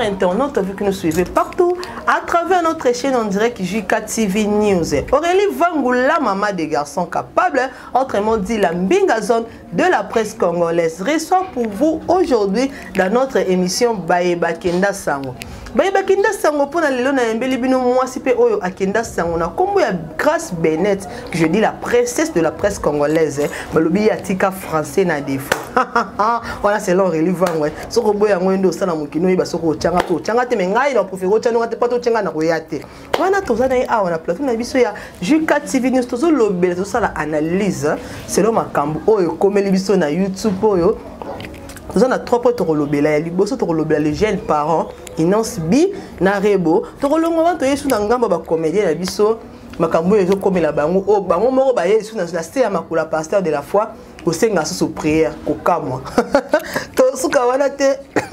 Internautes, vu que nous suivez partout à travers notre chaîne en direct JK TV News. Aurélie Vangou, la maman des garçons capables, autrement dit la Mbinga zone de la presse congolaise, reçoit pour vous aujourd'hui dans notre émission Baye Bakenda Sango. Baye Bakenda Sango pour lelo na yembeli bino mwasi pe oyo akenda sango na kombo ya Grâce Bennett, je dis la princesse de la presse congolaise, balobi ya tika français na défaut. Voilà, c'est l'Aurélie Vangwe. Soko boya yango nde osala mokino oyeba soko otyanga to otyanga te, me ngai na préféré otyanga te, po te otyanga na koya te. Wana toza na ye awa na plateau na biso ya JK TV News, tozolobela, tozosala analyse selon makambo oyo ekomeli biso na YouTube. Oyo toza na trois points tokolobela. Ya liboso, tokolobela les jeunes parents Innoss'B na Rebo. Tokolongwa wana, toyesu na ngambo ya bacomédien na biso, makambo oyo ezokomela bango, oyo bango moko baye esu na se ya makolo ya pasteur de la foi kosenga susu prière, kokamwa. Tosuka wana te,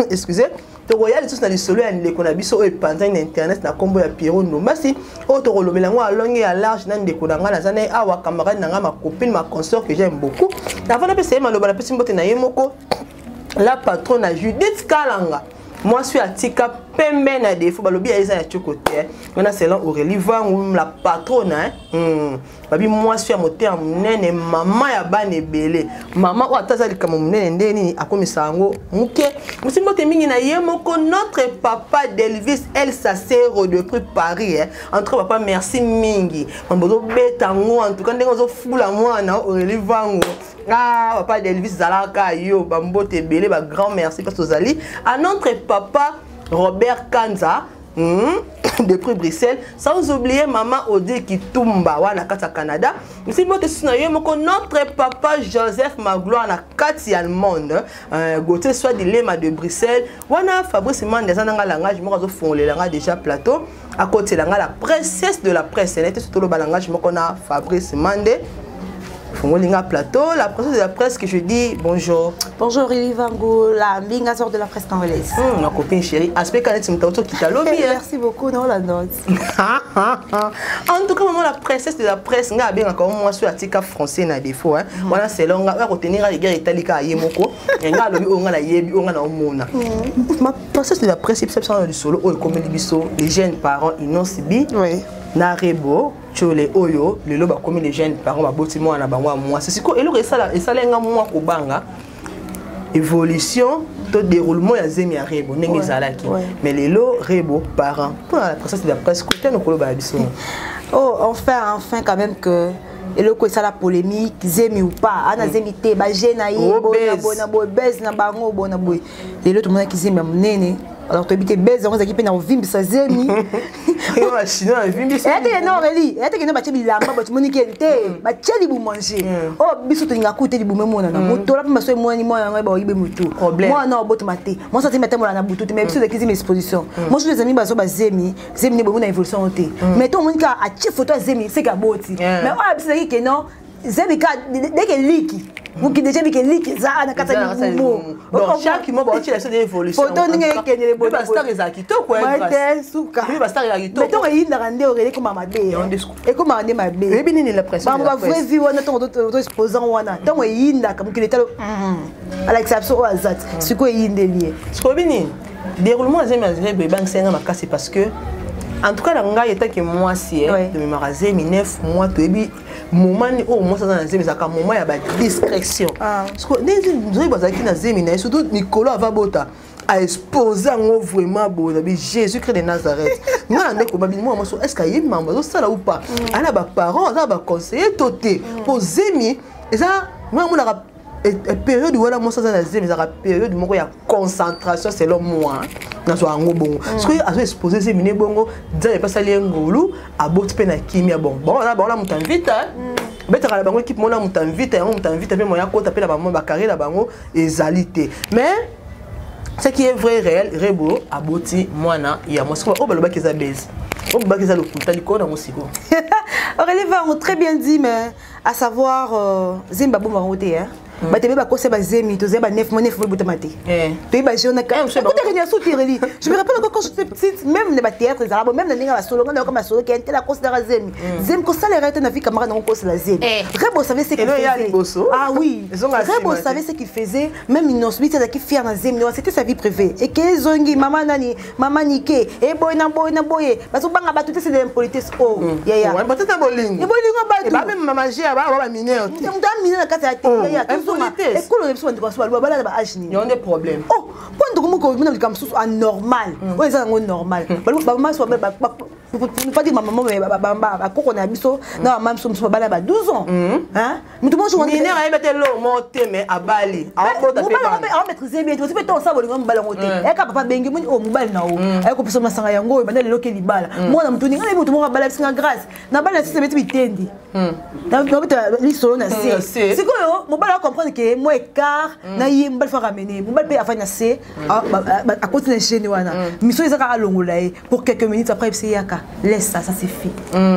excusez, tokoya lisusu na lisolo ya ndeko na biso oyo epanzani na internet na nkombo ya Piero Ndombasi, oyo tokolobela yango alonge ya large na ndeko na ngai naza na ye awa, camarade na ngai, ma copine, ma consort que j'aime beaucoup. Avant napesa ye maloba, napesi mbote na ye moko la patronne na Judith Kalanga, mwasi oyo atika pembe na défaut, balobi ya eza ya tioko te. Wana selon Aurélie Vangu, la patronne, hein? Babi mwasi ya motema monene, mama ya bana ebele, mama oyo ata aza likambo monene nde nini akomisa yango moke. Mosi mbote mingi na ye moko notre papa Delvis El Sacero depuis Paris, eh. En tout cas papa, merci mingi, mambo ozobeta yango, en tout cas ndenge ozofula mwana Aurélie Vangu. Ah, papa Delvis, zalaka yo, bambote ebele, bagrand merci parce ozali à notre papa Robert Kanza depuis Bruxelles, sans oublier maman Odile Kitumba wana kati ya Canada. Misi mbote susu na ye moko notre papa Joseph Magloire na kati ya monde, Gauthier Soit Dilema de Bruxelles. Wana Fabrice Mande aza nanga langage moko, azofongolela nga déjà plateau, akotela nga la princesse de la presse nete so toloba langage moko na Fabrice Mande, fongoli nga plateau, la princesse de la presse que je dis bonjour. Bonjour Aurélie Vangou, la Mbinga sort de la presse congolaise. Ma copine chérie, aspect kaneti moto okita lobi. Merci beaucoup, non la note. En tout cas, maman la princesse de la presse, nga abengaka mwasi oyo atika français na défaut, hein. Wana selon nga, oyo akotenir rigueur etalika ye moko. Nga alobi oyo nga nayebi, oyo nga na omona. Ma princesse de la presse, biso biso na lisolo oyo ekomeli biso les jeunes parents Innoss'B na Rebo Tiole, oyo lelo bakomi les jeunes parents, baboti mwana na bango ya mwasi. Sikoyo eloko esala esala nga mwa kobanga, évolution to déroulement ya zemi ya Rebo ndenge ezalaki, mais lelo Rebo parent. Mpona la princesse de la presse, kote nokoloba ya biso. Oh, enfin, enfin quand même que eloko esala polémique, zemi ou pas, ana zemi te, baje na ye bona bona boye, bese na bango bona boye. Lelo tomonaki zemi ya monene, alors toyebi te bese yango ezalaki mpe na kovimbisa zemi. Eyateke no Aurélie, eyateke no batie bilamba, bato moniki ete te batie libumu anje oyo biso tolingaka kutu te libumu emonana motola mpe maso emonani mwana yango baoyibe motu, mwana obotama te, mwasi azemi atambola na butu te. Mais biso ezalaki zemi exposition, mwasi oyo ezami bazo bazemi zemi nde bomona évolution yango te, mais to omoni kaka atie photo ya zemi seke aboti. Mais oyo biso ezalaki ke non, zemi ka deke liki moki deja bike liki eza na kati ya libumu. Chaque mois baotiela biso évolution. Photo ndenge ekendele. Bastar ezala kitoko. Te suka. Bastar ezala kitoko. Mais ntongo eyindaka nde orele ekoma mabe, ekomaka nde mabe. Oyebi nini, la pression. Bango bavrai vie wana, ntongo to exposant wana, ntongo eyindaka mokili etalo alakisa biso oyo aza ti sikoyo eyindeli ye. Sikoyo oyebi nini, déroulement ya zemi ya Rebo ebangisa nga makasi, parce que en tout cas na ngai etake mwasi tomemaka zemi 9 mois, toyebi moment oyo mwasi aza na zemi ezalaka moment ya badiscrétion. Ndenge nzoi bazalaki na zemi na ye, surtout mikolo ava bota, aexpose yango vraiment boye, nabi Jésus Christ de Nazareth. Nga na ndeko babi mwana mwasi, est ce que ayebi mambo azosala ou pas? Aza na baparent, aza na baconseiller to te? Mpo zemi eza, nga amonaka période wana mwasi aza na zemi ezalaka période moko ya concentration. Selon moi, nazwa yango bongo. Soki azo expose zemi ne bongo, Nzambe epasali ye ngolu, aboti mpe na kimia. Bon bon, wana bango na moto amvita betaka na bango équipe mona moto amvita yango, moto amvita mpe moya kota mpe na bango bacarré na bango ezali te. Mais ce qui est vrai, réel, Rebo aboti mwana ya mwasi. Oyo balobaki eza base, oyo balobaki eza lokuta, likolo nango sikoyo. Aurélie Vango, très bien dit, mais à savoir, zemi babomba yango te, hein? Bato ebe bakosa bazemi, tozali ba 9 mois, 9 mois ebotama te. Toyebi bajeune akutaka nya suki reli. Je me rappelle encore quand j'étais petite, même na bathéâtre ezala bo, même na ndenge ya basolo, nga nayoka masolo ke ntela akoselaka zemi. Zemi kosala erreur te na vie, camarade nango kosela zemi. Rebo savait ce qu'il faisait. Ah oui, Rebo savait ce qu'il faisait. Même Innoss'B azalaki fier na zemi, c'était sa vie privée. Eke ezongi mama nani, mama nike eboye na boye na boye, bazobanga bato te, c'est de l'impolitesse. Oh yaya, peut-être bolingo. Ebolingo bato. Ba même mama G ba ba mineur. Moto amine na kati ya te, yaya. Tozonga ekolo na biso, bandeko baso baloba balala ba age nini? Yango nde problème. Oh, mpo ndeko moko omona likambo mosusu anormal oyo eza yango normal. Bamama so, pour ne pas dire ma maman, mais bakoko na biso na bamama biso mosusu babala ba 12 ans. Moto moko mineur ayeba te lo mo te, mais abali, aobota pe bana, aomaîtrise bien te. Mpe to osala bolingo mobali yango te, eyaka papa bengi moni oyo mobali na o ayekopesa masanga yango oyo banda lelo ke libala. Mwana moto ninga nayebi moto moko abala bisinga grâce na bana sisi beti bitendi, nabeta lisolo na se. Sikoyo mobali acomprendre ke mo écart na ye, mobali fa ramener, mobali mpe afandi na se, akoti na gene wana, mission eza kaka alongola ye pour quelques minutes. Après ebisi yaka, laisse ça, ça suffit,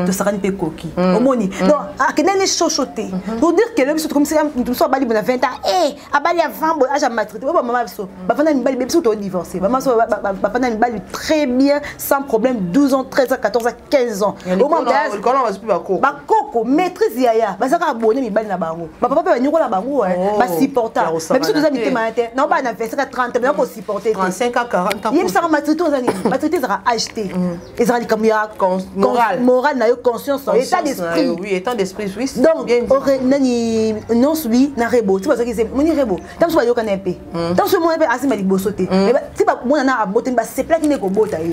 tosakani mpe ekoki. Omoni, donc akende ne shosho te pour dire que le biso tokomisi moto mosusu abali bo na 20 ans, e abali avant boye âge ya maturité. Oyo bamama biso bafanda mibali, biso todivorce, bamama biso bafanda mibali très bien, sans problème, 12 ans, 13 ans, 14 ans, 15 ans. Bakoko maîtrise, yaya, baza kaka bone mibali na bango, bapapa mpe banyokola bango, basupporta. Mais biso toza mitema ya te nao bana 25 à 30, mais nakosupporte te. 35 à 40 ans. Yebisaka maturité oza nini? Maturité ezalaka âge te, ezalaka likambo ya moral na yo, conscience, état d'esprit. Oui, état d'esprit, oui. Donc nani nyonso bi na Rebo ti bazwaki zembi, moni Rebo ntango mosusu bayokana mpe, ntango mosusu mona mpe asimba liboso te, ti bamona na abotami, basepelaki nde kobota ye.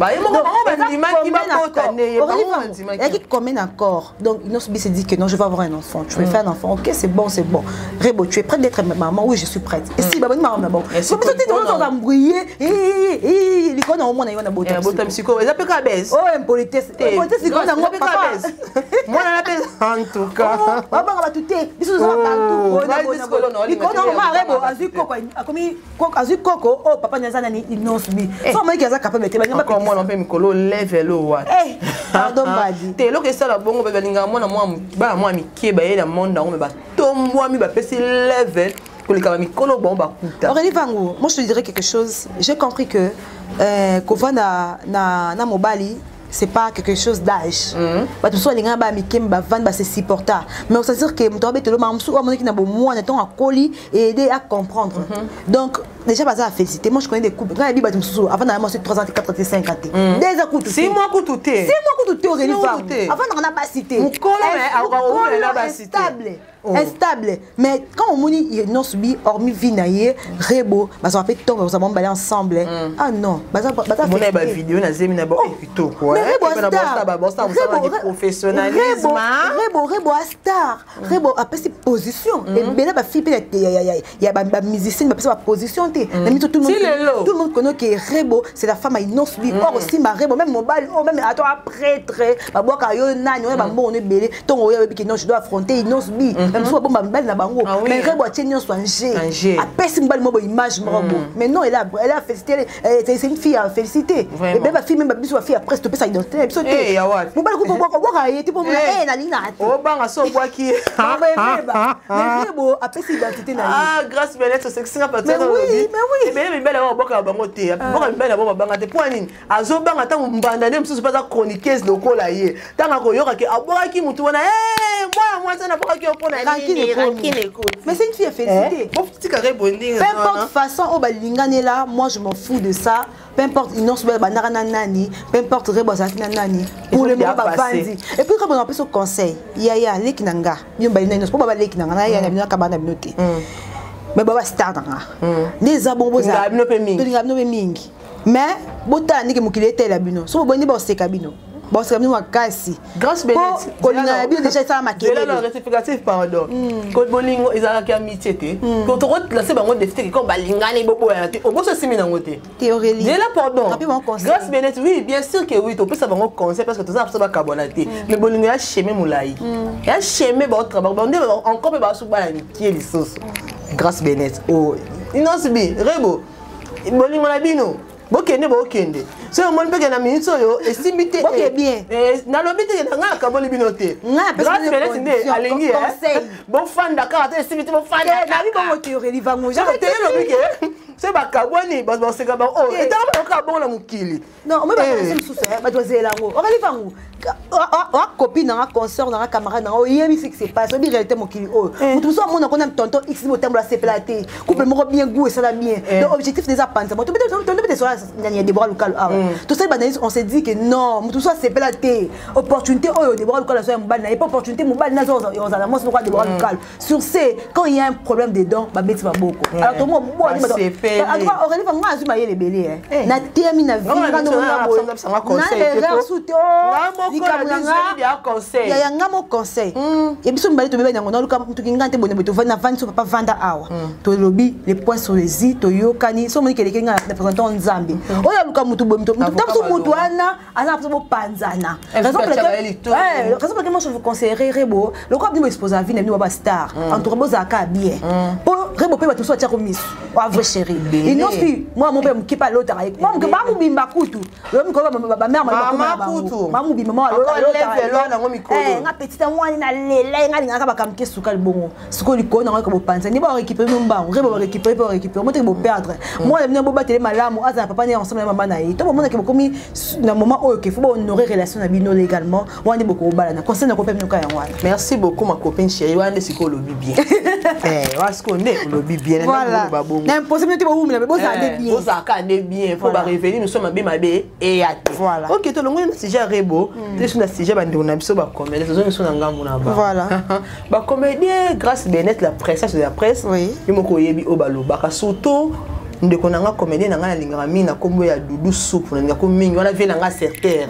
Eyaki commun accord. Donc Innoss'B s'est dit que non, je vais avoir un enfant, tu veux faire un enfant, ok, c'est bon, c'est bon. Rebo, tu es prête d'être maman? Oui, je suis prête. Et si babani maman na bon, so biso te tozo embrouiller likolo na omona yo na bota. Sikoyo eza mpe kaka bese. Oh, impolitesse, impolitesse likolo nango papa. Mwana na mpe, en tout cas. Babanga bato te, biso toza bantu likolo nango. Ma Rebo azwi koko, akomi azwi koko oyo papa ni aza nani, Innoss'B. So amoniki aza capable te. Mwana mpe mikolo level oyo wapi? Pardon, badi. Te, eloko esala bongo, mpe balingaka mwana mwa bana mwa mike baye na monde yango, me batombwami, bapesi level koleka bamikolo bango bakuta. Aurélie Vangu, moi je te dirais quelque chose. J'ai compris que kovanda na mobali, c'est pas quelque chose d'âge. Bato mosusu balingaka baya mike, bavandi, base supporta. Mais c'est à dire que moto abetelo maka mosusu oyo amonaki na bomwana, ntongo akoli, aider à comprendre. Donc déjà baza à féliciter. Moi je connais des couples, ngai yebi bato mosusu avant na mwasi 3 ans, 4 ans, 5 ans te, 2 ans kutu. 6 mois kutu te. 6 mois kutu te. Aurélie Vangu avandaka na basi te. Mokolo na basi te, instable. Oh. Instable. Mais quand omoni Innoss'B, hormis vie na ye, Rebo bazala mpe ntongo bazala bale ensemble. Ah non, baza mona bavideo na zemi na bango kitoko. Mais Rebo star, professionnalisme. Rebo, Rebo a star, Rebo apesi position ebele. Bafille mpe ya bamusicien bapesa baposition te na mito. Tout le monde connaît que Rebo, c'est la femme à Innoss'B. Or osimba Rebo, même mobali oyo, même ato aprêtre babwaka yo nani oyo bambongo ebele, ntongo oyo oyebi ke non, je dois affronter Innoss'B. Même so babomba mibali na bango, mais Rebo atie nyonso ange, apesi mobali moko image moko boye. Mais non, elle a félicité, c'est une fille à féliciter. Ebe bafille, même biso bafille après topesa identité na biso te. Mobali kubwaka ye te, po nalingi na te. Obanga so obwaki. Mais Rebo apesi identité na ye. Ah, Grâce Belete, osekisinga. Mais oui, mais oui. Ebele mibali yango babwakaka bango te, bwaka mibali na bango babanga te. Mpo nini azobanga? Ntango mbanda nde mosusu mpe aza chroniqueuse lokola ye, ntango akoyoka ke abwakaki motu wana, mwana mwasi wana abwakaki yo mpona nini? Mais c'est une fille à féliciter. Botika Rebo ndenge. Peu importe façon oyo balinganela, moi je m'en fous de ça. Peu importe Innoss'B bandaka na nani, peu importe Rebo azalaki na nani, pour le moment bavandi. Et puis Rebo napesi conseil, yaya leki na nga, bino bali na Innoss'B, mpo babaleki na nga na yaya na bino, akabana na bino te, mais baba star na nga nde eza bongo. Bozala bino mpe mingi. Tolinga bino mpe mingi, mais botala ndenge mokili etela bino. So boboyi nde baoseka bino, baoseka bino makasi. Grâce. Kolinga na bino déjà esala makelele. Rectificatif, pardon. Bolingo ezalaki amitié te. Tokolase bango défi te comme balingani boboyana te, oboso esimi nango te. Te, Aurélie. Zela, pardon. Grâce Benet, oui, bien sûr que oui, topesa bango conseil parce que toza na biso bakabwana te. Mais bolingo ya chemin molai, ya chemin baotravaille bango nde encore mpe baso bana mikie lisusu. Grâce Benet, o Innoss'B, Rebo, bolingo na bino. Bokende, bokende. Soki omoni mpe ke na minute oyo esimbi te, Boke bien. Nalobi te ke na ngai akaboli bino te. Ngai apesi Grâce bino Belesi nde condition, alingi conseil. Bofanda kaka te, esimbi te, bofanda. Nabi bongo te, Aurélie Vangu. Te, elobi ke soki bakabwani, bato baseka bango oh, Te. Etanga bango kaka bongo na mokili. Non, omoi bakonse mosusu, bato bazela yango. Aurélie Vangu, oa copine nanga, consort nanga, camarade nanga, oyebi ce qui se passe, oyebi réalité mokili oyo. Moto mosusu amona kona tonton x botambola, asepela te, couple moko bien, goût esala bien. Donc objectif eza panza moto. Tondo mpe sola nani ya Débora Lukalo awa, tosali baanalyse, on s'est dit que non, moto mosusu asepela te opportunité oyo Débora Lukalo azwa ya mobali na ye, mpe opportunité mobali nazo ozala mwasi moko ya Débora Lukalo. Sur ce, quand il y a un problème dedans, babeti maboko. Alors tomo bwani bato. Basepeli. En tout cas, Aurélie Vangu azwi mayele ebele, nateyami na vie. Nga na biso na biso conseil na te erreur po. su te. Nga moko Likambo na na biso nga ya conseil. Ya nga mo conseil ya biso mibale, tobebani yango. Naluka motuki nga te, boye boye, tovandi, navandi so papa, vanda awa, tolobi les points sur les i, toyokani. So omoni keleke nga na présentant Nzambe oyo aluka motu boye, motu Avocat ta mosu, motu Malonga. wana aza na mposa bopanzana. Eh, Raison pour batia laquelle bayeli to. Ouais, raison pour laquelle moi je vous conseillerais, Rebo, lokola bino boexpose la vie na bino ba star, en tout cas bozalaka bien, po Rebo mpe bato mosusu batiako miso wa vrai chéri. Ebele. Inofi mwa mo mpe moke mpe alotaka ye mwa moke bamobimba kutu loyo mikolo bamare. Mama kutu. Bamobimba mwa. Encore level wana yango mikolo. Nga petite mwani nalela ye, nga lingaka makambo ke suka libongo sikoyo likolo nango eka bopanza nde barécupéré no mbango. Rebo barécupéré mpe barécupéré moteke boperdre mwana bino. Bobatele malamu, azala papa ne ensemble na mama na ye. To bomonake bokomi na moment oyo ke fo bahonorer relation na bino légalement, wana nde bokobalana. Conseil na kope bino ka yango wana. Merci beaucoup, ma copine chérie. Wana nde sikoyo olobi bien. Wana sikoyo nde olobi bien. Voilà, na imposé bino te, bowumela me bozala nde bien. Bozalaka nde bien mpo Voilà. bareveni mosusu mabe mabe eya te. Voilà. Ok, tolongoli na sujet ya Rebo te, so na sujet bandeko na biso bacomédien, tozongi biso na ngambo na bango. Voilà. Bacomédien, Grâce Benet, la princesse de la presse, ye moko oyebi oyo balobaka, surtout ndeko na nga comédien na nga nalingaka mingi na nkombo ya Dudu Supu, nalingako mingi wana, vie na nga secteur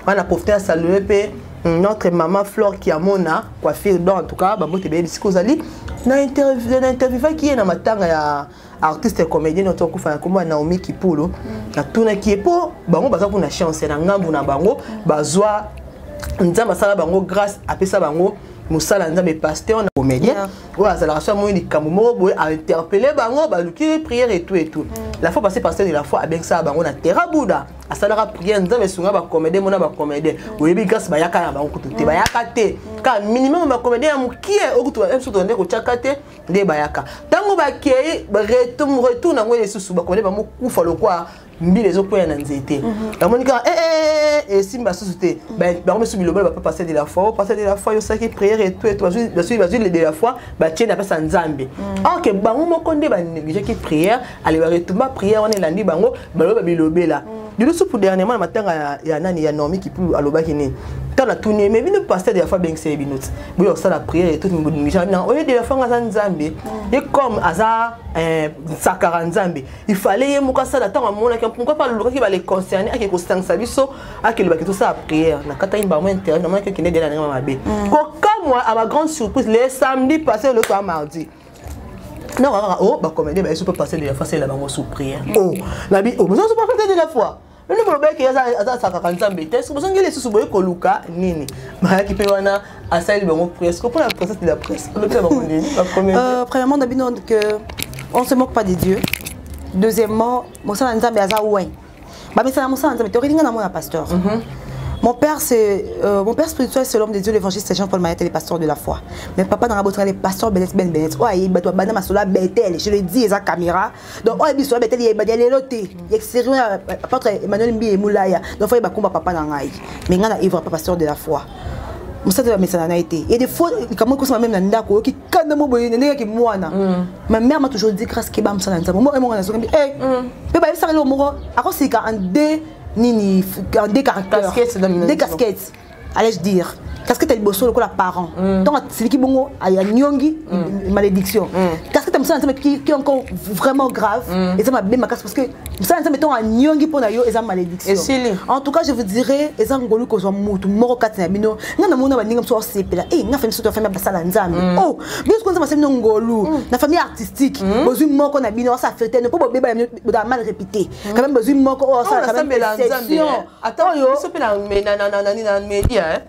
wana. Profite ya salue mpe notre maman Flore Kiamona coiffure. Donc en tout cas bambote ebele bisika ozali. Na interviewaki ye na matanga ya artiste comédien oyo tokufa na nkombo ya Naomi Kipulu. Natunaki ye mpo bango baza kuna chance na ngambu na bango, bazwa Nzambe asala bango grâce, apesa bango mosala ya Nzambe, pasteur na comédien oyo azalaka so amoni likambo moko boye, ainterpele bango, baluki prière et tout et tout. La fois passée, pasteur de la foi abengisaka bango na terra Buda, asalaka prière, Nzambe esunga bacomédien mona bacomédien. Oyebi grâce, bayaka na bango kutu te, bayaka te, kaka minimum bacomédien ya mokie oyo kutu biso tozande kotiaka te nde bayaka. Ntango bakei, retour nango lisusu, bacomédien bamokufa lokwa mbila ezokwea na nzete. Bamoni kaka esimba susu te. Bango misu bilobela bapa pasteur de la foi, oh, pasteur de la foi yosalaki prière et tout et tout. Bazwi de la foi, batie na pesa Nzambe, or ke bango moko nde banégligeaki prière. Ale baretumba prière wana elandi bango, baloba bilobela. Dudu Supu dernièrement na matanga ya nani, ya Naomi Kipulu, alobaki nini? Ntango natuni ye, mais bino pasteur de la foi abengiseli bino ti boyo kosala prière et tout, boningisa na oye de la foi nga aza Nzambe, ye comme aza nsakara Nzambe, il fallait ye moko asala. Ntango amonaki, pourquoi pas alukaki bale concerné, ake kosangisa biso, akelobaki tosala prière na kataki bango interview. Namonaki okende dela ndenge mabe kokamwa. À ma grande surprise, le samedi passé, le soir mardi, non kaka o bacomédien bayesu mpe pasteur de la foi asalela bango sous prière. O nabi o bozo pasteur de la foi bino bolobaki aza asakaka Nzambe te, soki bozongeli lisusu boye koluka nini? Bayaki mpe wana, asaleli bango prière. Siko mpona princesse de la presse, olobisa bango nini, bacomédien? Premièrement, d'abord que on se moque pas de Dieu. Deuxièmement, mosala Nzambe aza oin. Bamesana mosala Nzambe te. Okelinga na mona pasteur. Mon père, c'est mon père spirituel, c'est l'homme de Dieu, l'évangéliste Jean-Paul Mayette, le pasteur de la foi. Mais papa dans la le pasteur Benet Ben Benet. Oh, il bato bana masola Bethel, je le dis eza caméra. Donc oh biso Bethel, il ba lelo te. Il extérieur apôtre Emmanuel Mbi et Moulaya. Donc faut ba komba papa na ngai. Mais nga na ivre papa pasteur de la foi. Mosala bamesana na ye te. Et des fois likambo ekosama même na ndako, oyoki kanda mo boye ndenge yaki mwana. Ma mère m'a toujours dit: grâce keba, mosala Nzambe mo emonga nazokambi mpe bayebisaka eloko moko, akosika en deux nini, en deux caractères. Casquette dans deux casquettes, allais-je dire. Casquette ya liboso lokola parent, ntongo asiliki bongo aniongi, malédiction. Casquette ya mosala Nzambe qui est encore vraiment grave, eza mabe makasi, parce que mosala Nzambe, ntongo aniongi mpo na yo, eza malédiction. Esili. En tout cas, je vous dirais, eza ngolu kozwa mutu moko kati na bino. Nga namona baninga mosusu osepela e nga famille, soto famille basala Nzambe. Oh, bino sikoyo Nzambe asali bino ngolu na famille artistique, bozwi moko na bino asala fête mpo bobeba bozala mal répété quand même, bozwi moko oyo asala quand même Nasambela Nzambe. Exception. Ata oyo biso mpe na média.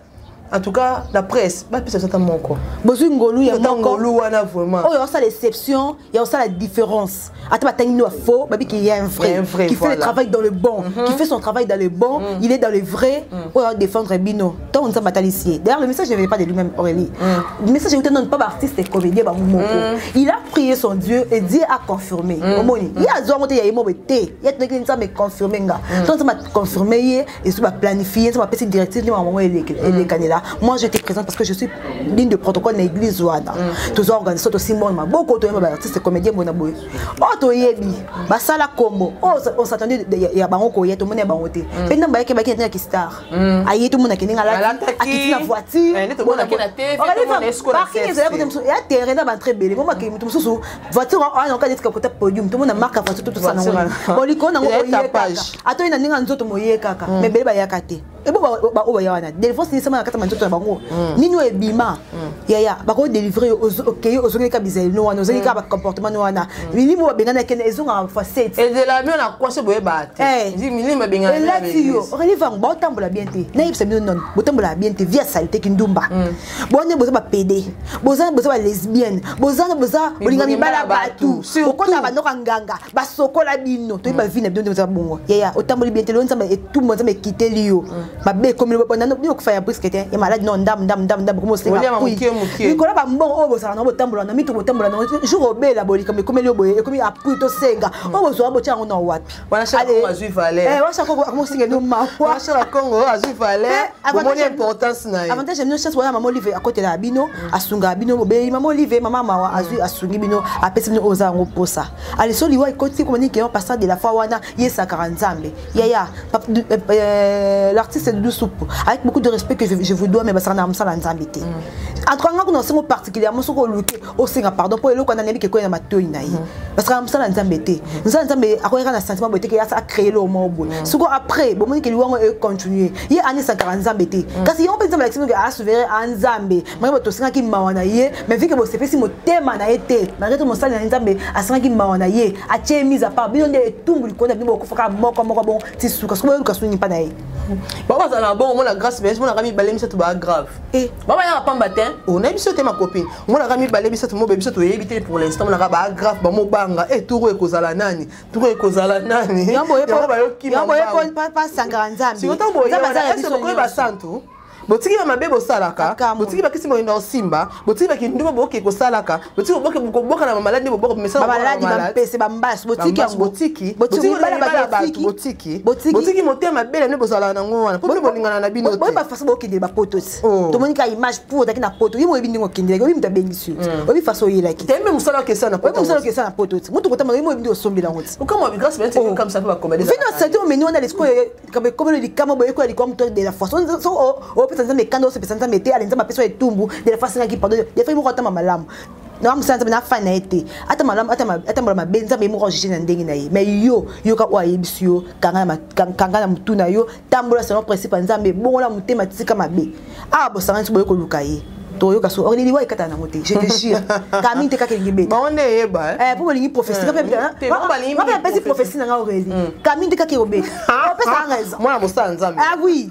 En tout cas, la presse bapesa biso ata moko. Bozwi ngolu ya ata moko. Ngolu wana vraiment. Oyo osala exception ya osala différence, ata batangi no faux, babi qu'il y a un vrai, Il y a un vrai, qui fait voilà. le travail dans le bon, qui fait son travail dans le bon, il est dans le vrai. Oyo défendre bino ntango Nzambe atalisi ye. D'ailleurs, le message ne venait pas de lui-même, Aurélie. Le message euta non pas baartiste et comédien bango moko. Il a prié son Dieu et Dieu a confirmé. Omoni ye azwango te ya ye mobe te, ye tunaki Nzambe confirmé nga. Ntango Nzambe aconfirmé ye, esu baplanifie, Nzambe apesi directive nde makambo elekanela. Moi, j'étais présente parce que je suis ligne de protocole na église wana. Toza organise, tosimona maboko, toyeba baartiste comédien boye na boye oyo toyebi basala kombo oyo on s'attendait ya bango koya, tomoni ya bango te. Mpe ndambo bayaki, bayaki na ntina kistar aye, tomonaki ndenge alati, Alataki. akiti na voiture. Eh, nde tomonaki na TV, tomona esco na Parking CFC. ezalaki kote mosusu ya terrain na bantre ebele. Momaki moto mosusu voiture wana oka neti kota podium, tomona marque ya voiture, tosala Voiture nango wana. boliko nango. Ezali Oye kaka tapage. ata oye na ndenge ya nzoto moye kaka, mais ebele bayaka te. Ebo oyo baya wana, délivrance nisama na kati ya manzoto na bango nini oyo ebima yaya bakodélivre yo, okei, ozongeli kaka bizaleli no wana, ozongeli kaka bacomportement no wana, milimo babengani akende, ezongaka fois 7. Ezela bino na kwasi boyeba te. Milimo ebengana. Elati yo, Aurélie Vangu, baotambola bien te. Nayebisa bino nono, botambola bien te, via saleté, kindumba bone, boza bapédé, boza balesbienne, boza bolinga mibala bato, okotaka bandoko ya nganga, basokola bino, toyebi bavi na bino nde boza bongo. Yaya, otamboli bien te. Lelo Nzambe etumbu, Nzambe ekiteli yo mabe, ekomi bino okufa ya briske te, ya maladi no ndambu ndambu ndambu ndambu, komi osenga Oliama mokie, mokie. Likolo bambongo oyo bozala nango, botambola na mituka, botambola nango, jour obela bolikambo ekomeli yo boye, ekomi appui, tosenga oyo bozwaka, botia yango na wapi? Wana Shaka Kongo azwi valeur. Wana Shaka Kongo akomosinga no mawa. Shaka Kongo azwi valeur, bomoni importance na ye. Avantage ya bino, chance wana, Mama Olive akotelaka bino, asungaka bino. Bobeli Mama Olive, mama mawa, azwi, asungi bino, apesi bino oyo oza yango mposa. Ale so liwa ekoti, komoni ke pasteur de la foi wana yesakaka Nzambe. Yaya, l'artiste Doudou Soupe, avec beaucoup de respect que je vous dois, mais basaka na mosala Nzambe te. En tout cas, nga kuna osengo particulièrement, soki oluki osenga pardon mpo eloko wana nayebi ke ekoya na matoi na ye, basaka na mosala Nzambe te. Mosala Nzambe akoyaka na sentiment boye te ke asa acréer lo moko boye. Soko après bomoni ke liwango econtinue, ye ani esakaka Nzambe te. Kasi yango mpe Nzambe alakisi ke asouverain a Nzambe. Malgré bato osengaki mawa na ye, mais vu ke bosepesi motema na ye te, malgré to mosali na ye Nzambe asengaki mawa na ye, atie mise à part bino nde etumbu likolo na bino, bokufaka moko moko bongo ti suka. Soki boyoka suni mpa na ye. Bango bazala na bongo, omona grâce mais omonaka mibale misato baa grave. Babayaka pamba te, onayebi biso te, ma copine. Omonaka mibale misato mobe, biso toyebi te pour l'instant. Omonaka baa grave, bamobanga e tour ekozala nani, tour ekozala nani. Yango Yango boye pasangaka Nzambe. Sikoyo ntango Nzambe aza ya biso bokoyeba nyonso. Santu botiki bamabe bosalaka. Makambo. Botiki bakisi boyenda osimba, botiki bakindumba boke kosalaka, botiki bokoboka na bamaladi nde boboka mesana. Bamaladi, bampese, bambasi, botiki yango. Botiki. Botiki botiki mibala mibala bato, bato. Botiki. Botiki. Botiki. Botiki motema mabe na bino, bozalaka nango wana mpo bino bolingana na bino te. Boyeba façon bokendele bapoto ti. Oh. Tomoni ka image pour ozalaki na poto, ye moyebi ndenge okendelaki, oyebi moto abengisi yo ti, oyebi façon oyelaki. Tembe mosala okesa na Oyebi mosala okesa na poto ti, moto kotamba, ye moyebi nde osombela yango ti. Okamwa grâce mais comme ça mpe bacomédie. Vino sante omeni wana lesiko ekomeli likama boye, ekoya likama moto de la foi so opesa Nzambe ekanda, osepesa Nzambe te. Ale Nzambe apesa yo etumbu. De la foi asengaki pardon, de la foi moko atama malamu na mosala Nzambe na fani na ye te, ata malamu atambola mabe, Nzambe ye moko ajuge na ndenge na ye. Mais yo yoka oyo ayebisi yo, kanga na motu na yo, tambola selon principe ya Nzambe, bongola motema, tika mabe. Awa bosangani so boye koluka ye, toyoka so liwa ekatana nango te, je te jure, kami te kaka elingi beta. Bango nde eyeba. Eh, mpo bolingi prophétie. Te, bango balingi Nga mpe napesi prophétie. Prophétie na nga, Aurélie, kami nde kaka ekobeta, opesaka raison. Mwana mosala Nzambe. Ah oui,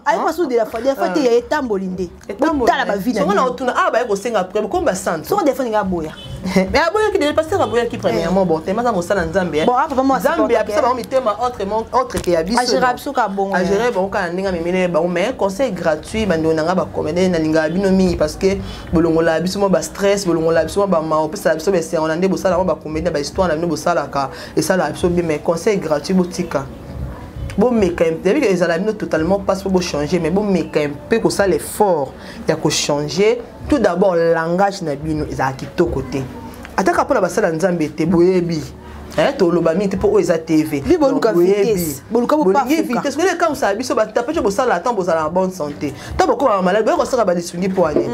ayi masu de la foi, de la foi te ya etamboli nde botala bavi na Songo na bino. otuna awa baye kosenga après comme basantu. Soko de la foi ninga aboya. Mais aboyaki déjà, pasteur aboyaki premièrement. Bon, tema aza mosala Nzambe. Bon, ah, papa, moi, Nzambe supporte, apesa bango mitema autrement, autre ke ya biso. Agéra biso ka bongo. Agéré bango kaka na ndenge amemeli bango. Mais conseil gratuit, bandeko na nga bacomédien, nalingaka bino mingi parce que bolongola biso mwa bastress, bolongola biso mwa bamawa, opesala biso besengo na nde bosala mwa bacomédien, bahistoire na bino bosalaka, esalaka biso bien. Mais conseil gratuit, botika, bomeka, yebi ke ezala bino totalement passe mpo bochanger, mais bomeka mpe kosala effort ya kochanger. Tout d'abord, langage na bino ezala kitoko te, ataka mpona basala Nzambe te. Boyebi, toloba mingi te mpo oyo eza TV. Bi boluka Donc, boyebi. Vitesse. Boluka Bolingi bopafuka. vitesse koyeba ekamwisaka biso batape bosala. Atan bozala na bonne santé, ntango bokomaka malade, boye kosala balisungi mpo ani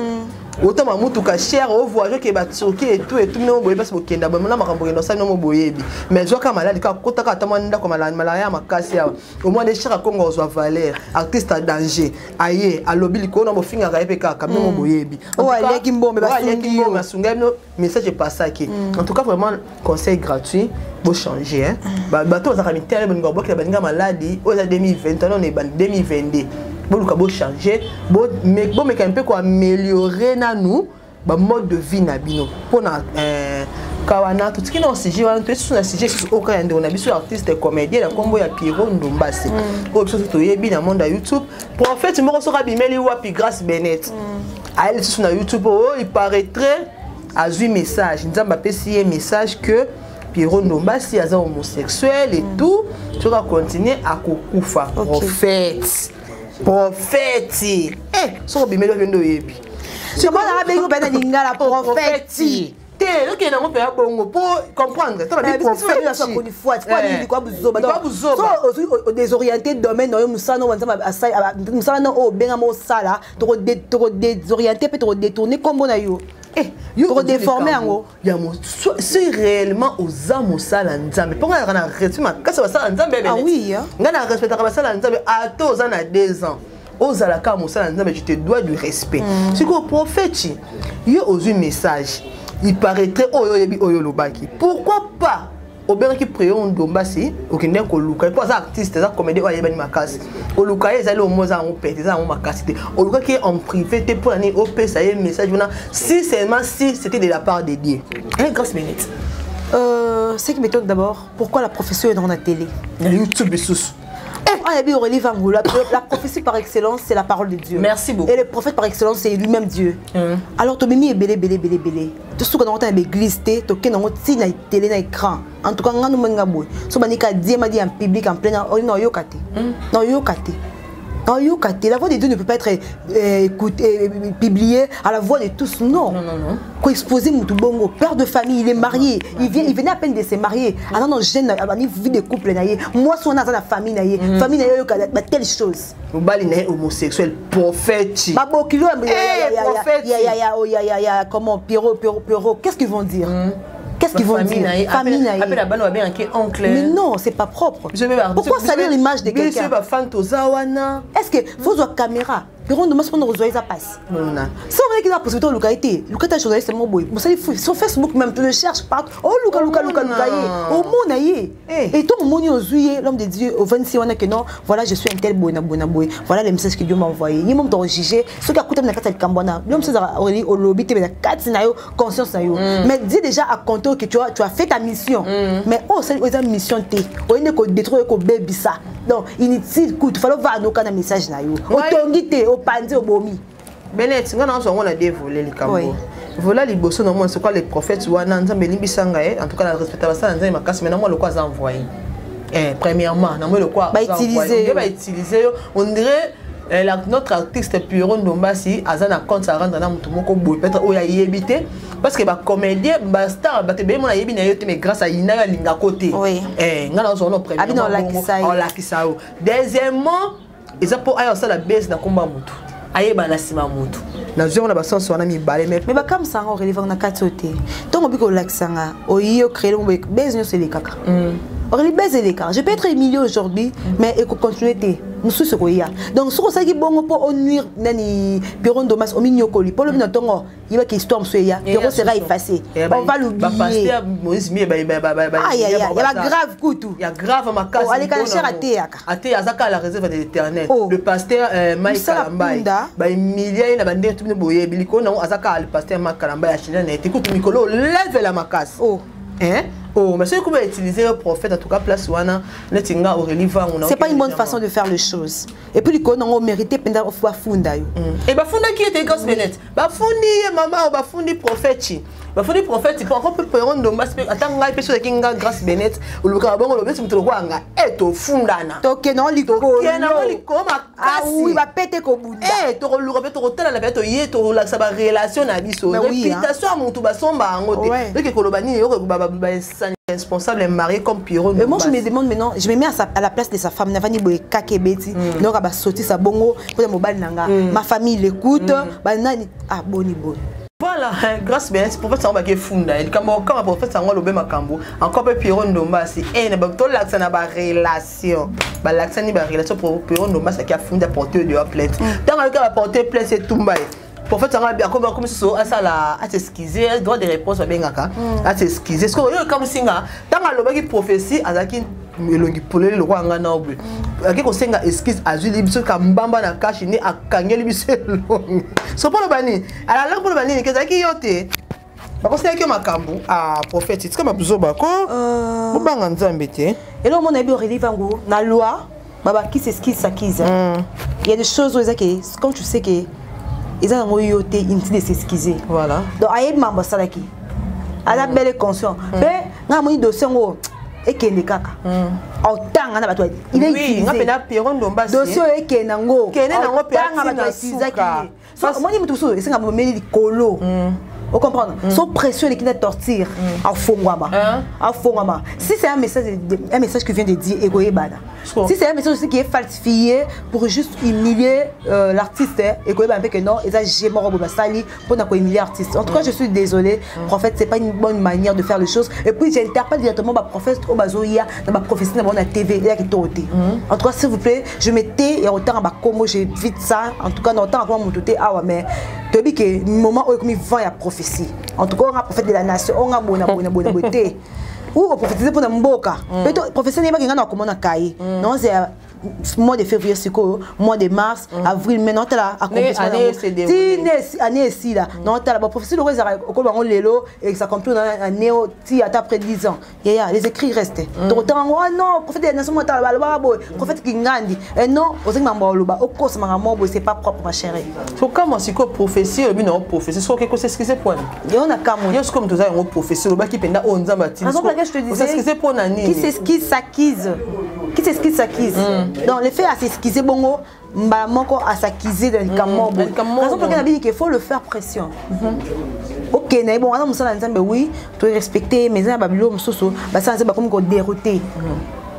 otama mutuka cher, ovoyage, oke baturquie etu etu, bino boyebi mpasi bokenda na makambo okenda osala, bino mo boyebi. Mais zwaka maladi kaka kotaka ata mwa ndako malaria ya makasi awa, omoi nde Shaka Kongo ozwa valeur, artiste a danger, aye alobi likolo na bofingaka ye mpe kaka, bino mo boyebi. Oyo aliaki mbombe, basungi yo. Basungi bino, message epasaki. En tout cas, vraiment, conseil gratuit, bochanger, hein. Bato bazalaka mitema bolinga bokela baninga maladi oyo eza 2020 wana, ebandi 2022. Boluka bochanger, bomeka mpe koaméliorer nanu bamode de vie na bino mpona ka wana. Totiki na sujet wana, toyesusu na sujet susu oyo kaka ya ndeko na biso artiste comédien na nkombo ya Pierrot Ndombasi, oyo biso toyebi na monde ya YouTube. Prophète moko soki abimeli wapi, Grâce Benet aye lisusu na YouTube oyo, il paraîtrait azwi message, Nzambe apesi ye message que Pierrot Ndombasi aza homosexuel et tout, soki acontinue akokufa. Prophète, prophète, soki obimeli wapi nde oyebi. Mwana abengi mpe na lingala prophète. Te, okende yango mpe ya bongo po comprendre. Odésorienté domaine na yo, mosala oyo Nzambe, mosala na oyo obengama osala, tokodésorienté mpe tokodétourne nkombo na yo, tokodéforme yango. Si réellement oza mosala Nzambe, mpo ngai na respect makasi basala Nzambe. Ngai na respectaka basala Nzambe. Ata oza na 2 ans, ozalaka mosala Nzambe, tu te dois du respect. Sikoyo prophète, yo ozwi message, il paraîtrait oyo oyebi oyo olobaki, pourquoi pas obengaki Pierrot Ndombasi, okende koluka, mpo aza artiste, aza comédien oyo ayebani makasi. Koluka ye ezali omo eza yango pete, eza yango makasi te. Olukaki ye en privé te, mpo na nini opesa ye message wana, si seulement si c'était de la part de Dieu, hein? Grâce Minute. Ce qui m'étonne d'abord, pourquoi la prophétie est dans la télé? Na YouTube lisusu. Ah, Aurélie Vangoula, la prophétie par excellence, c'est la parole de Dieu. Merci beaucoup. Et le prophète par excellence, c'est lui-même Dieu. Alors, tobimi ebele, ebele, ebele, ebele. Tout ce qu'on a l'église, to ken on ti na télé, na écran. En tout cas, nganu menga boy. So banika Dieu m'a dit en public, en plein, oh non, yo kate. Non, yo kate. Non, yo kate. La voix de Dieu ne peut pas être écoutée, publiée à la voix de tous. Non. Non, non, non. Quoi, exposer mutu bongo, père de famille, il est marié. Il venait à peine de se marier. Ah non, non, jeune, vie de couple na ye. Moi, son la famille na ye. Famille na ye, ba telle chose. Mobali na ye homosexuel, prophète. Babokilo prophète. ya ya ya ya ya ya comment, Pierrot, Pierrot, Pierrot, qu'est-ce qu'ils vont dire? Qu'est-ce qu'ils vont dire? Famille na ye. Appelle bana babengaki oncle. Mais non, c'est pas propre. Pourquoi salir l'image de quelqu'un? Biso bafan toza wana. Est-ce que faut voir caméra? Pierrot Ndombasi mpona kozwa eza pasi. Si omonaki na possibilité oluka ye te, luka ta journaliste mo boye, mosali sur Facebook même, tu le cherches partout, oluka, luka, luka, luka ye, omona ye. Et to omoni, ozwi ye, l'homme de Dieu, ovandisi wana que non, voilà, je suis un tel boye na boye na boye, voilà le message que Dieu m'a envoyé. Ye mo moto ojuge soki akutami na kati ya likambo wana. L'homme mosusu olobi te, mais na kati na yo, conscience na yo, mais dis déjà à compter que tu as fait ta mission. Mais oyo osali oyo eza mission te, oyende kodétruire, kobebisa, donc inutile. Kutu falo va anoka na message na yo, otongi te, opanzi, obomi. Benet, nga na yango na dévolé likambo vola liboso na mwana. Soka le prophète wana, Nzambe elimbisanga ye. En tout cas, na respecta basala Nzambe makasi, mais na mwa lokwa aza envoyé. Premièrement, na mwa lokwa bautiliser. Bautiliser yo, on dirait notre artiste Pierrot Ndombasi aza na compte à rendre na motu moko boye, peut-être oyo ayebi te, parce que bacomédien, bastar, bato ebele mona ayebi na yo te, mais grâce à ina yo alingako te. Nga na ozwa no premièrement olakisa yo. Deuxièmement, eza mpo aya osala base na nkombo ya motu, ayeba na nsima motu. Nazwi yango na basense wana mibale. Mais bakamwisanga Aurélie na kati oyo te. Ntongo obi kolakisanga, oyi ocréer mo base nyonso elekaka. Aurélie, base elekaka. Je peux être humilié aujourd'hui, mais ekocontinue te, mosusu ekoya. Donc soki osalaki bongo mpo onuire nani, Pierrot Ndombasi, ominyokoli mpo lobi na ntongo yebaki histoire mosusu eya, Pierrot sera effacé, on va l'oublier. Ya bagrave kutu. Ya grave makasi. Aleka na cher, ateyaka. Ate aza kaka la réserve de l'Éternel, le pasteur Mike Kalambay. Bahumilia ye na bandenge tubino boyebi likolo nango. Aza kaka le pasteur Mike Kalambay, achange na ye te. Kutu mikolo olevela makasi. Hein? Oh, mais soki kuma utiliser le prophète, en tout cas place wana neti nga Aurélie Vangu. C'est pas une bonne façon de faire les choses. Et puis likolo nango mérité mpenza bafunda yo. E bafundaki ye te, Grâce Benet. Bafundi ye, mama, bafundi prophète, bafundi prophète po encore mpe Pierrot Ndombasi mpe. Ata ngai mpe, soki nga Grâce Benet, olukaka bongo, olobeti moto lokola nga e tofundana. Tokende ngo likolo, likolo makasi. Bapete kobunda. Tokoluka mpe, tokotalana mpe, toye tokolakisa barelation na biso. Réputation ya motu basomba yango te. Oke koloba nini, oke responsable marié comme Pierrot. Et moi, je me demande maintenant, je me mets à la place de sa femme, navani boye kake beti, donc ba sorti sa bongo pour mobali nanga. Ma famille l'écoute, ba nani, ah boni boni. Voilà, Grâce Benet, prophète sango bake funda likambo kama prophète sango alobe makambo encore mpe Pierrot Ndombasi e na tolakisa na barelation, balakisani barelation. Pierrot Ndombasi aki afunda, porte de plainte. Ntango ayoki baporte plainte, etumba ye. Prophète yango akomi susu asala as'excuse, droit de réponse babengaka, as'excuse. Soki oyo ekamusinga, ntango alobaki prophétie, azalaki Elongi polele lokola ngai na oboye, ake kosenga excuse, azwili biso kambamba na kashi nde akangeli biso elongi. So mpo loba nini? Alalaki mpo loba nini? Ke ezalaki yo te, bakoselaki yo makambo. Ah, prophète, tika babuzoba ko. Bobanga Nzambe te. Eloko mona yebi, Aurélie Vangu, na loi baba qui s'excuse s'accuse. Il y a des choses oyo eza ke quand tu sais que eza nango yo te, inutile de s'excuser. Voilà. Donc ayebi mambo asalaki, aza bel et conscient. Mpe ngai amoni dossier yango ekende kaka, otanga na bato. Il est utilisé. Pierrot Ndombasi. Dossier oyo ekende nango. Kende nango mpe. Otanga bato bautilisaki ye. So omoni moto mosusu esenga bomeli likolo, ocomprendre, so pression eleki na torture, afongwama, afongwama. Si c'est un message, un message qui vient de dire, ekoyebana. Si c'est un message aussi qui est falsifié pour juste humilier l'artiste, ekoyebana mpe que non, eza g moko boye basali mpona kohumilier artiste. En tout cas, je suis désolé, prophète, c'est pas une bonne manière de faire les choses. Et puis j'interpelle directement baprophète oyo bazoya na baprophétie na bango na TV, eyaki to te. En tout cas, s'il vous plaît, je mettais ya kotanga bakombo, j'évite ça. En tout cas, na otanga koma moto te awa, mais toyebi ke moment oyo ekomi vent ya prophétie. En tout cas, onga prophète de la nation, onga bona bona bona boye te ou oprophétise mpona mboka. Mpe prophétie nayebaki ngai na komona kaye naozela mois de février, sikoyo mois de mars, avril, mai, naotala accomplissement ti année esila. Naotala baprophétie loko ezalaka okoloba yango lelo, s'accomplir na année ti ata après 10 ans. Yaya, les écrits restent. Tokotanga yango. Ah non, prophète de la nation motala balobaka boye, prophète Kingandi. Et non, ozangi mambo oloba, okosamaka mo boye, c'est pas propre, ma chérie. So kama sikoyo prophétie olobi nango, prophétie soki oke kos'excuser mpona Yo na kamwe. Yo sikoyo moto oza yango, prophétie olobaki mpenza oyo Nzambe atindi. Raison pour laquelle je te disais, os'excuser mpona nini? Qui s'excuse s'accuse. Qui s'excuse s'accuse. Donc le fait à s'excuser bongo, mbala moko à s'accuser de likambo boye. Likambo. Raison pour laquelle nabi qu'il faut le faire pression. Ok, na bon, wana mosala Nzambe, oui, to respecter, mais eza na babilo mosusu, basala Nzambe bakomi kodérouter.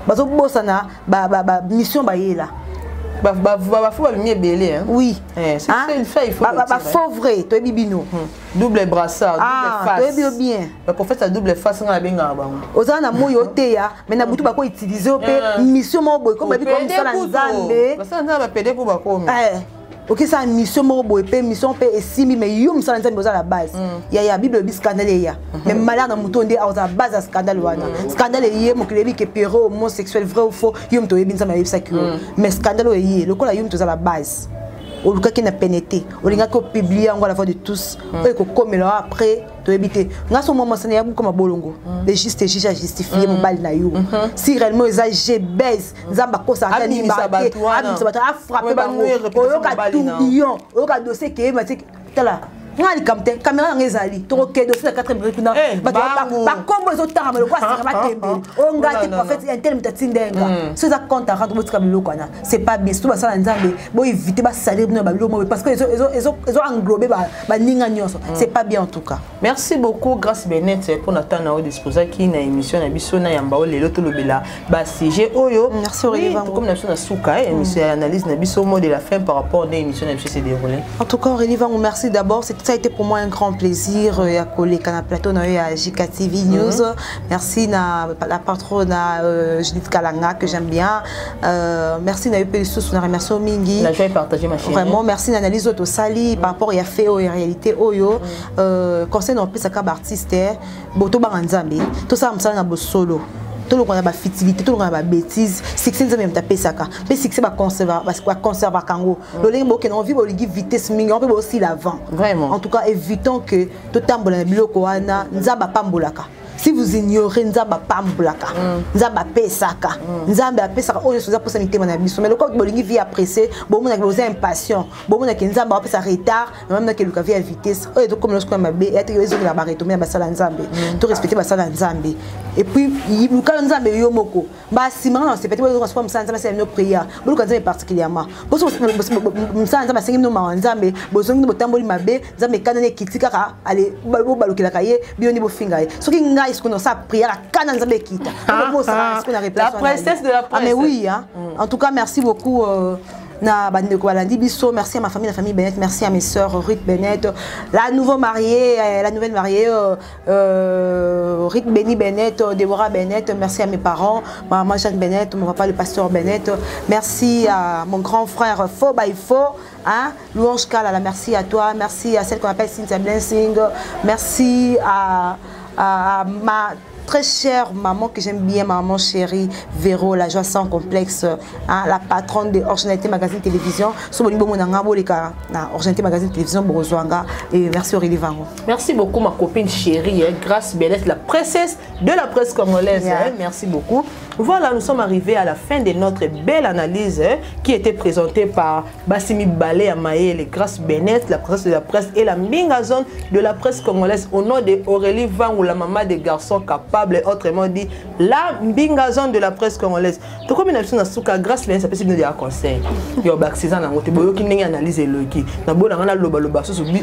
Bazobosana ba ba ba mission bayela. Bafaux babimi ebele, hein. Oui. Eh, c'est ça, il faut Ba le ba dire, hein. faux vrai, toyebi bino. Double brassard, double Ah, face. toyebi yo bien. Baprophète ya double face, nga nabengaka bango. Ozala na moi oteya, mais na butu bako utiliser mpe mission moko boye, comme babi ko mosala Nzambe. Basala Nzambe, bapede mpo bakomi. Eh, okesala mission moko boye mpe mission mpe esimbi, mais yo mosala Nzambe oza la base ya Bible elobi scandale eya, mais malheur na moto nde akozala base ya scandale wana. Scandale eye, mokili eyebi ke Pierrot homosexuel, vrai ou faux, yo moto oyebi, Nzambe ayebisaki yo, mais scandale oyo eye lokola yo moto oza la base, olukaki na pene te, olingaki opublier yango à la voix de tous. Oyo ekokomela wa après, toyebi te. Nga so mwa mwasana ya buka mabolongo, le juste juge ajustifie mobali na yo. Si réellement eza gbes, Nzambe akosaka. Abimisa bato wana. Abimisa bato, afrappe Oyo bango. banuire réputation Oyoka mobali na yo. tourbillon, oyoka dossier keyeba te. Tala nga likambo te, caméra nanga ezali, tokokende osi na 4 minutes kuna. Eh, Bato bango. bakombo ezotangama lokola sika batembeli oyo nga te. Non, non, non. Prophète intel, moto atindenga so eza compte à rendre. Botika biloko wana, c'est pas bien. Surtout basala Nzambe, boévite basalir bino ya babiloko moko, parce que ezo englobe baninga nyonso. C'est pas bien, en tout cas. Merci beaucoup, Grâce Benet, mpona ntango na oyo disposaki na émission na biso na yamba oyo lelo tolobela basujet oyo. Merci, Aurélie Oui, Vango. tokomi na biso na suka émission ya analyse na biso. Mot de la fin par rapport nde émission na biso se déroulé. En tout cas, Aurélie Vango, merci d'abord. Ça a été pour moi un grand plaisir ya koleka na plateau na yo ya JK TV News. Merci na la patronne Judith Kalanga que j'aime bien. Merci na yo pe lisusu na remercie mingi. La joie est partagée, ma chérie. Vraiment, merci na analyse oyo tosali par rapport ya fait oyo ya réalité oyo. Conseil na opesaka baartiste, bo tobanga Nzambe, tosala mosala na bosolo, tolongwa na bafutilité, tolongwa na babêtise. Succès, Nzambe moto apesaka, mpe succès baconservaka yango. Lolenge bokende ngo vi, bolingi vitesse mingi yango mpe bosila avant. Vraiment. En tout cas, évitons que totambola na biloko wana. Nzambe apambolaka. Si vous ignorez, Nzambe apambolaka, Nzambe apesaka, Nzambe apesaka oyo nyonso eza mposa mitema na biso. Mais lokola bolingi vie ya pressé, bomonaki boza impatient, bomonaki Nzambe apesa retard, mamonaki eluka vie ya vitesse oyo ezokomela sikoyo mabe. Eya te, ezokela baretombées na basala Nzambe. To respecte basala Nzambe et puis luka Nzambe yo moko. Basima nga na sepete bozoka sikoyo mosala Nzambe asala bino prière, boluka Nzambe particulièrement. Boso mosala Nzambe asengi bino mawa Nzambe, bozongi botamboli mabe, Nzambe ekandani ekiti kaka ale bobalukelaka ye bino nde bofinga ye. Soki ngai sikoyo nasala prière, akanda Nzambe ekita. Bosala sikoyo na La princesse de la Ah, mais presse. oui, hein. En tout cas, merci beaucoup na bandeko balandi biso. Merci à ma famille, la famille Bennett. Merci à mes sœurs Ruth Bennett, la nouveau mariée, la nouvelle mariée, Ruth Benny Bennett, Deborah Bennett. Merci à mes parents, ma maman Jeanne Bennett, mon papa le pasteur Bennett. Merci à mon grand frère Faux by Faux, hein, Louange Kalala, merci à toi. Merci à celle qu'on appelle Cynthia Blessing. Merci à ma très chère maman que j'aime bien, ma maman chérie, Véro, la joie sans complexe, hein, la patronne de Originalité Magazine Télévision. So bolingo mona nga boleka na Originalité Magazine Télévision bozwanga et merci Aurélie Vango. Merci beaucoup ma copine chérie, hein, Grâce Bellette, la princesse de la presse congolaise. Yeah. Hein, merci beaucoup. Voilà, nous sommes arrivés à la fin de notre belle analyse hein, qui était présentée par Bassimi Balé Amaye, Grâce Bennett, la princesse de la presse et la Mingazone de la presse congolaise au nom de Aurélie Vangou, la maman des garçons capables, autrement dit, la Mbingazone de la presse congolaise. Tout comme une na suka Grâce Bennett, ça peut se conseil. Yo accident nango te boyoki ndenge analyse eloki. Na bona ngana loba loba susu bi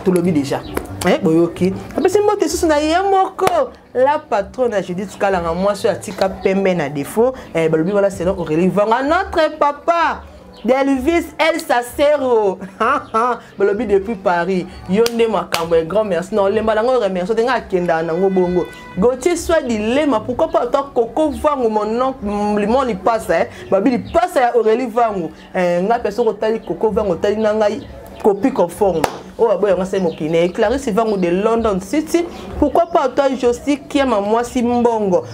tolobi déjà. Eh boyoki. Apesi mbote susu na ye moko. La patronne Judith Kalanga mwasi atika pembe na défaut. Eh balobi voilà c'est Aurélie Vanga notre papa. Delvis El Sacero balobi depuis Paris yo nde makambo un grand merci non lemba nango remercie te nga akenda nango bongo Gauthier soit dilema pourquoi pas toi Coco Vangu mon nom limon lipasa eh babi lipasa ya Aurélie Vangu eh, nga pe soko otali Coco Vangu otali na ngai copie conforme oyo aboya nga se mokili Clarisse Vangu de London City pourquoi pas toi Josie Kiama mwasi mbongo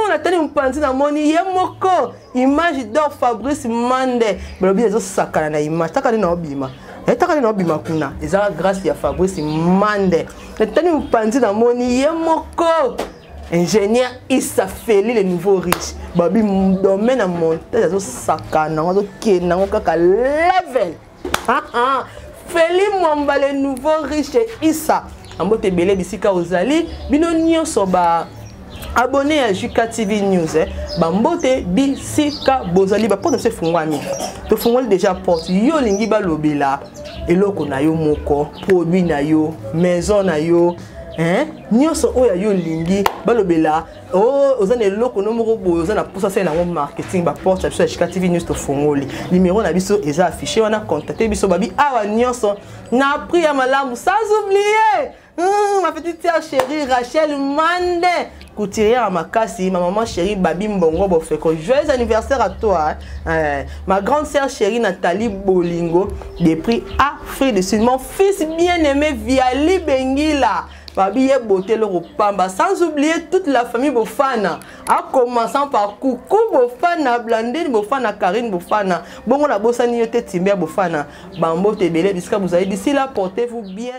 natali mopanzi namoni ye moko image d'or Fabrice Mande balobi ezosakana na image taka nde naobima etaka nde naobima kuna ezaka grâce ya Fabrice Mande natali mopanzi namoni ye moko ingénieur Issa Feli le nouveau riche babi domaine ya montage azosakana yango azokende yango kaka level Feli Mwamba le nouveau riche Issa ambote ebele bisika ozali bino nyonso ba abonné ya JK TV News eh. Bambote bisika bozali ba porte biso efungwami tofungoli déjà porte yo olingi balobela eloko na yo moko produit na yo maison na yo hein? Nyonso oyo yo olingi balobela oh, oza na eloko no moko boye oza na mposa asala yango marketing baporte ya biso ya JK TV News tofungoli numero na biso eza affiché wana contacte biso babi awa nyonso na prix ya malamu sans oublier ma petite sœur chérie Rachel Mande couturière à Makassi, ma maman chérie Babi Mbongo Bofeko, joyeux anniversaire à toi hein. Ma grande sœur chérie Nathalie Bolingo depuis Afrique du Sud, mon fils bien-aimé Viali Bengila Babi ye beauté le pamba, sans oublier toute la famille Bofana, en commençant par Coucou Bofana, Blandine Bofana, Karine Bofana, bongo la bosani yote Timber Bofana, Bambo Tebele, bisika vous avez d'ici là, portez-vous bien.